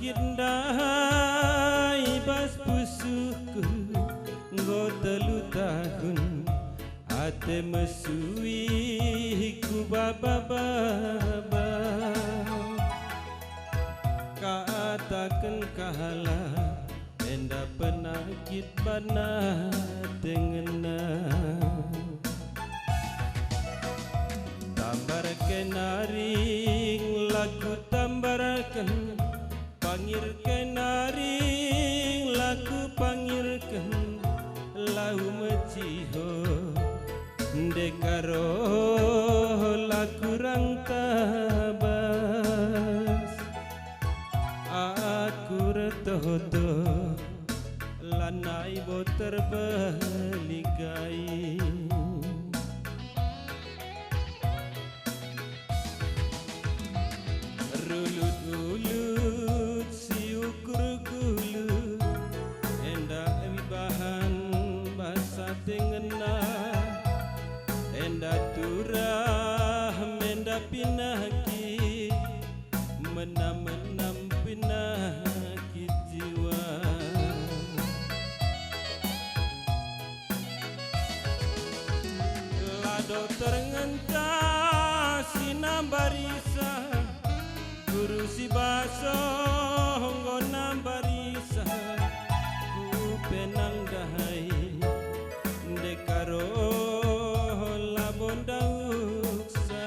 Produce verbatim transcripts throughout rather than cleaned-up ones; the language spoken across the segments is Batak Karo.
Sakit ndai bas pusuhku enggo telu tahun, ate mesui ku baba-baba. Kataken kalak enda penakit bana tengena. Tambarken naring laku tambarken, pangirken naring laku pangirken, lau meciho ndekaro laku rang tabas. Aku ertoto lanai bo terbeli kai. Rulut-ulut si ukur gulu, enda ibahan bas ate ngena, enda turah, enda pinaki, menam-menam pinaki jiwa. La dokter ngenca si nambarisa, guru si baso enggo nambarisa, ku penang ndai ndekaro labo ndauksa.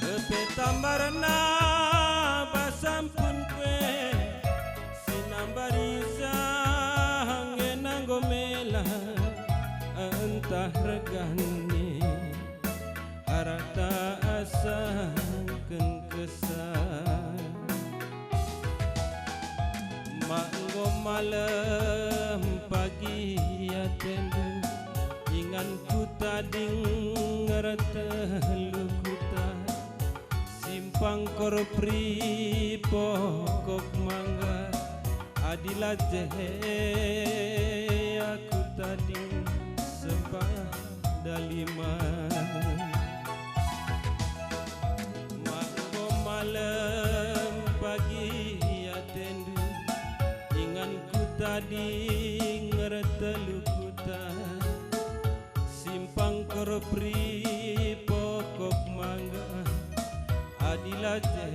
Epe tambarna bas ampun kue, si nambarisa ngena enggo mela, entah regahni harta asangken kesah. Mak enggo malem pagi atendu, inganku tading ngerteh lukuta. Simpang Korpri, Pokok Mangga, adi la je aku tading sempah dalima. Mak enggo malem pagi atendu, inganku tading ertelu kuta. Simpang Korpri, Pokok Mangga, adi la je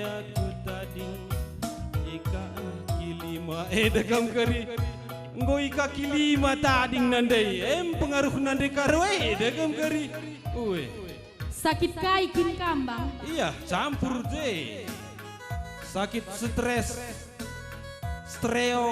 aku tading i kaki lima. Eh, dagam keri. Enggo i kaki lima tading nandai. Em pengaruh nandai karo, eh, dagam keri. Ue. Sakit kai kin kam, Bang? Iya, campur je. Sakit stres. Streo.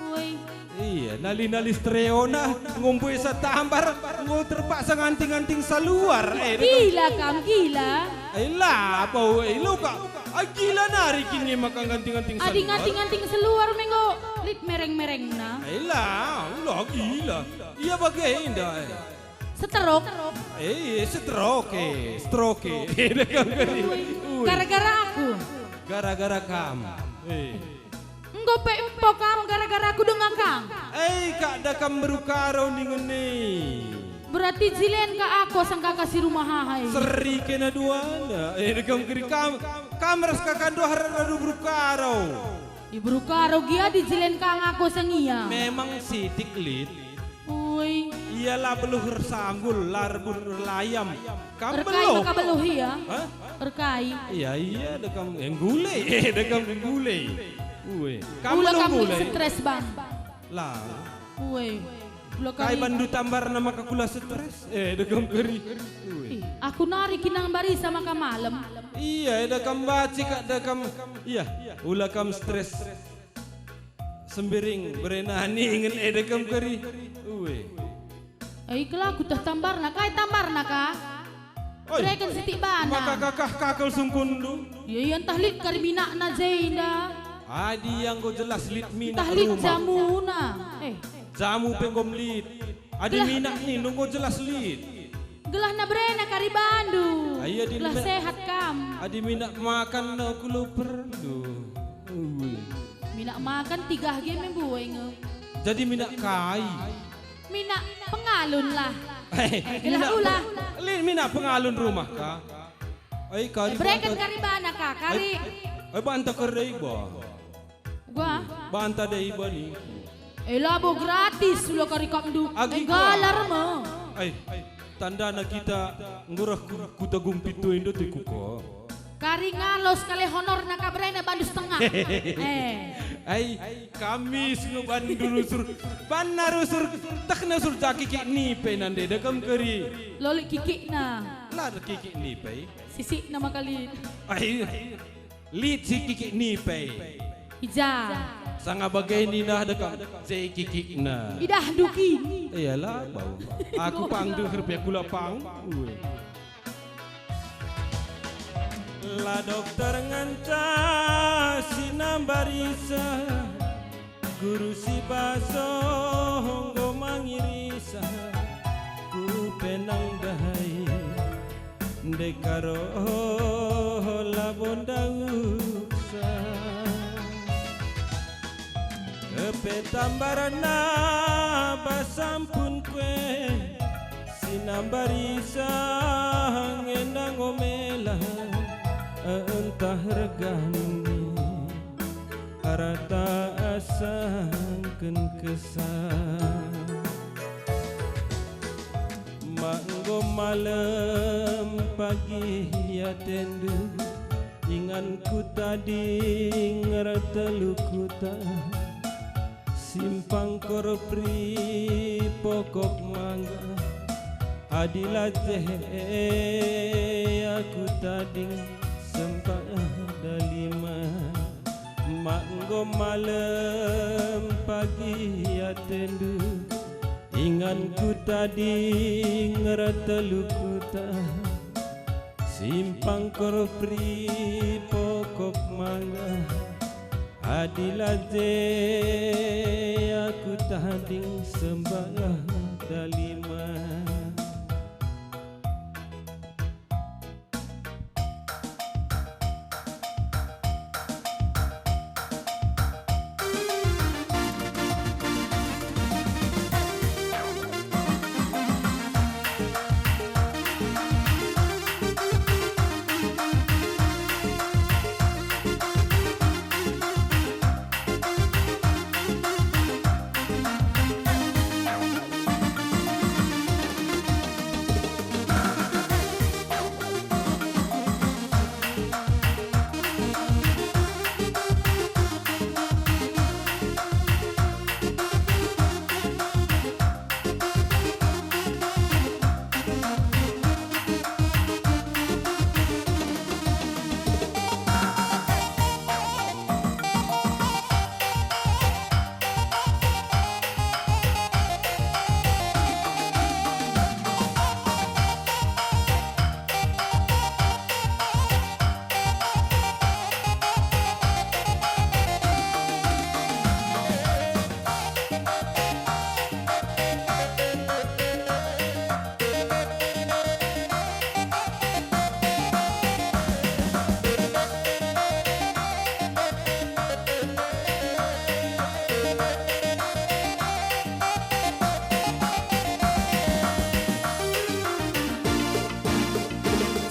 Woi. Iya, nali-nali streo nah, ngumbu esa tambar, enggo terpaksa nganting-nganting saluar. Eh, gila kam, gila. Eh, la, apa, eh, lo ka. Ah, gila nari kin nge maka nganting-nganting saluar. Adi nganting-nganting saluar me enggo lit mereng-merengna. Eh, la, la, gila. Iya bage indah, eh. Seteruk. Eh, seteruk, eh, stroke, eh. Gara-gara aku. Gara-gara kam. Eh. Enggo pe empo kam gara-gara aku denga kam. Eh, kak da kam beru karo ningen ni. Berarti jilen ka aku asang kaka si rumah ahai. Seri kena duana. Eh, da kam keri kam. Kam ras kakandu harap radu beru karo. I beru karo gia dijilen ka aku asang ia. Memang sitik lit. Ui. Ia la beluh ersanggul, la rebun erlayam. Kam erkai beluh. Maka beluh ia? Hah? Erkai. Iya, iya, dekam, eh, nggule, eh, dekam nggule. Ui. Kam ula beluh kam nggule. Stres, Bang. Lah. Ui. Ula kai kami bandu tambarna maka kula stres? Eh, dekam keri. Ui. Ih, aku nari kinang barisa maka malem. Iya, eh, dekam baci kak, dekam. Iya, ula kam stres. Sembiring, berena ningen eda kam keri. Ue. Ai kelaku teh tambarna, kai tambarna ka? Oi. Bereken sitik bana. Maka kakah kakel sungkunndu? Ya, iya, ntah lit kari minakna jenda. Adi enggo jelas lit minak. Ntah lit rumah. Jamuna. Eh. Jamu pe enggo melit. Adi gelah minak nindu enggo jelas lit. Gelahna berena kari bandu. Ayo, adi gelah me-, sehat kam. Adi minak makan no kulo perlu. Ui. Minak makan tiga ge me mbue nge. Jadi minak kai? Minak pengalun lah. Eh, gelah minak ulah. Pe-, li-, minak pengalun rumah ka? Ai, kari. Bereken banta. Kari bana ka, kari. Ai, ai, banta kari dai ba. Gua. Banta dai ba ni. Eh, labo gratis lo kari kap ndu. Agi. Eh, gua. Galar me. Ai, tandana kita ngereh ku, ku Tagung Pitu endo te kuko. Kari ngalos kale honorna ka berena bandu setengah. Eh. Ai, Kamis nge bandu rusur, banna rusur, tehna rusur ja kikik nipe nande dekam keri. Lolik kikikna. La kikik nipe. Sisikna maka lit. Ai, lit si kikik nipe. Ija. Sanga bage nina dekam, je kikikna. Idah duki. Iyalah, bau. Aku pang deher pe kula pang. Ue. La dokter ngenca si nambarisa, guru si baso enggo mangirisa, ku penang ndai, ndekah roh labo ndauhsa. Kepe tambarna bas ampun kue, si nambarisa ngena ngomela, entah regani arta asangken kesah. Mak enggo malem pagi atendu, inganku tading ertelu kuta, Simpang Korpri Pokok Mangga, adi la je aku tading sembah dalima. Mak enggo malem pagi atendu, inganku tading ertelu kuta, Simpang Korpri Pokok Mangga, adi la je aku tading sembah dalima.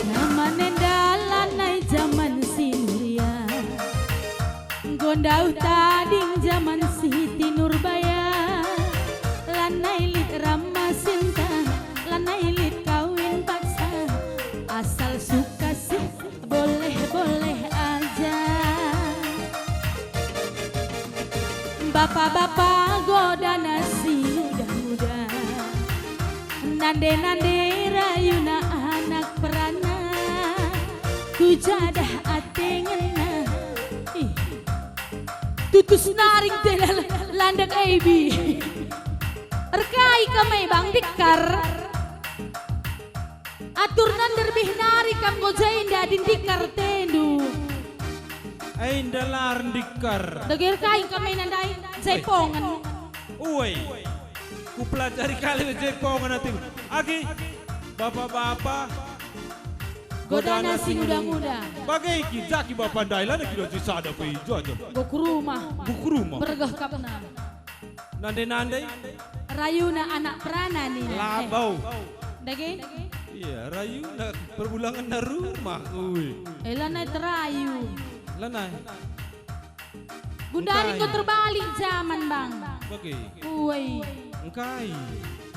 Jaman enda lanai jaman si mulia. Enggo ndauh tading jaman Siti Nurbaya. Lanai lit rama sinta, lanai lit kawin paksa. Asal suka sih boleh-boleh aja. Bapa-bapa godana si muda-muda, nande-nande rayuna anak perana, kujadah ate ngena. Ih, tutus naring teh la-, landek ebi. Erkai kam e bang ndikar. Aturna nderbih nari kam enggo jenda adi ndikar tendu. Ai ndalar ndikar. Dage erkai kam e nandai jaipongen. Uai. Kupelajari kali me jaipongen atim. Agi, bapa-bapa. Godana si nguda-nguda. Bage ki jaki bapa ndai la kira si sada pe i jo aja. Enggo ku rumah. Enggo ku rumah. Mergeh kapna. Nande-nande. Rayuna anak perana nina. Labau. Dage? I Iya, rayuna perbulangenna rumah, ui. Eh, lanai terayu. Lanai. Gundari engkai. Enggo terbalik zaman, Bang. Bage. Ui. Engkai.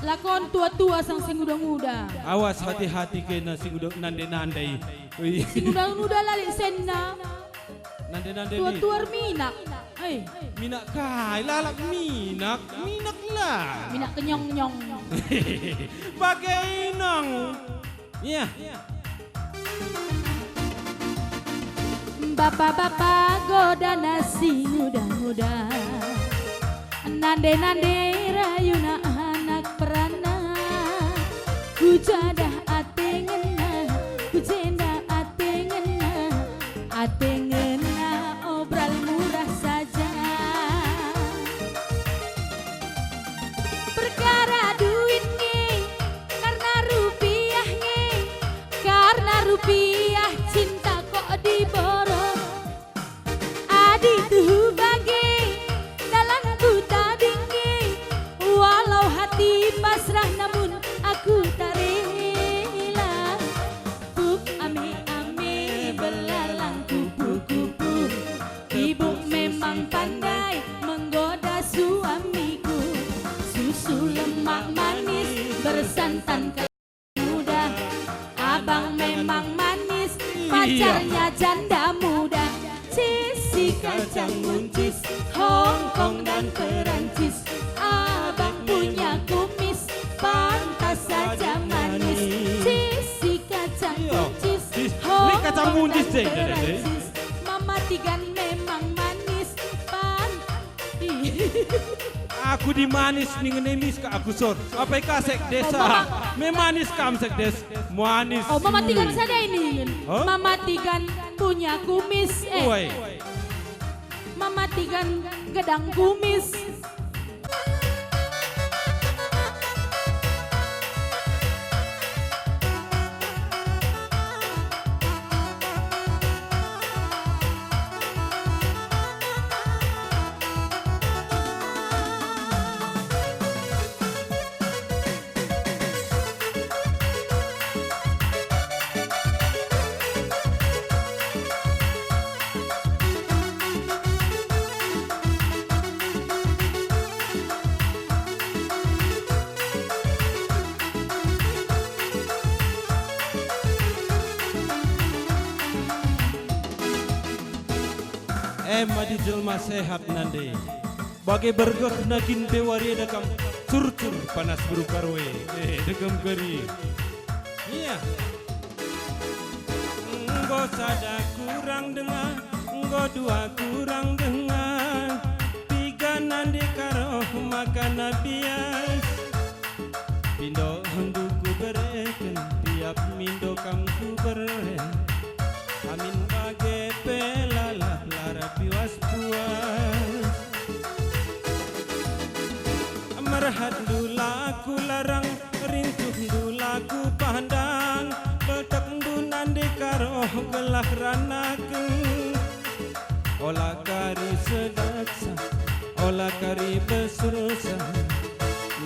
Lakon tua-tua sang si nguda-nguda. Awas hati-hati kena si nguda nande-nande. Ui. Si nguda-nguda la lit senna. Nande-nande lit. Tua-tua erminak. Eh. Minak kai, lalap minak, minak la. Minak kenyong-nyong. Bage inang. Iya. Bapa-bapa godana si nguda-nguda, nande-nande rayuna anak perana. Ku jadah ate ngena, ku jenda ate ngena, ate ngena obral murah saja. Perkara duit nge, karna rupiah nge, karna rupiah cinta kok diboro. Adi tuhu bage, dalanku tading nge, walau hati pasrah namun aku tak rela. Puk ame-ame belalang kupu-kupu, ibu memang pandai menggoda suamiku. Susu lemak manis bersantan muda. Abang memang manis, iya, pacarnya janda muda. Sisi kacang buncis, Hong Kong dan Perancis. Abang punya kumis, pantas saja manis. Sisi kacang buncis, Hong Kong dan Perancis. Iya. Sis, lit kacang buncis, deh, deh, deh. Mama Tigan memang manis, pan- Aku di manis ningen emis ka aku sor. Apai ka sekdes? Oh, mama. Me manis kam sekdes. Manis. Oh, Mama Tigan sada ini. Hah? Mama Tigan punya kumis, eh. Woi. Mama Tigan gedang kumis. Em adi jelma sehat nande. Bage bergehna kin pe wari enda kam curcur panas beru karwe. Eh, degem keri. Iya. Enggo sada kurang denga, enggo dua kurang denga. Piga nande karoh makana bias. Pindo enggo kubereken, tiap mindo kam kubere. Amin bage pe lalap la rapi was-puas. Merhatndu la kularang, rincuhndu la kupandang, beltekndu nande karoh gelah ranaken. Ola kari sedaksa, ola kari besrusa,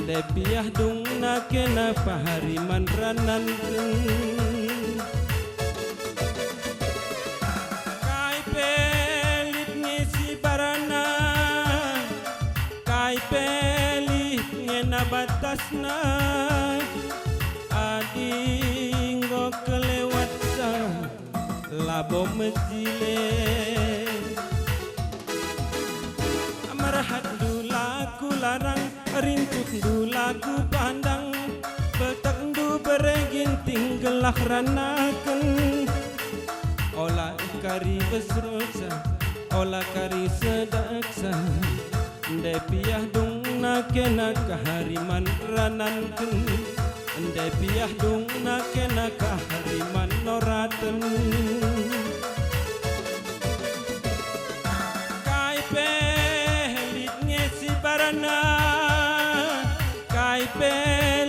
ndai piah dungna kena pahari man rananken. Kai pe lit nge sibarana, kai pe lit ngena batasna, adi enggo kelewatsa, labo mejile. Merhatndu la kularang, rincuhndu la kupandang, beltekndu bere ginting gelah ranaken. Ola kari besrusa, ola kari sedaksa, ndai piah dungna kena kahari man rananken. Ndai piah dungna kena kahari man noraten. Kai pe lit nge sibarana, kai pe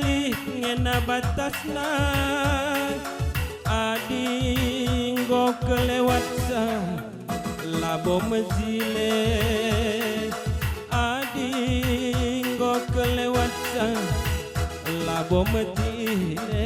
lit ngena batasna, adi enggo kelewatsa, labo mejile. Adi enggo kelewatsa, labo mejile.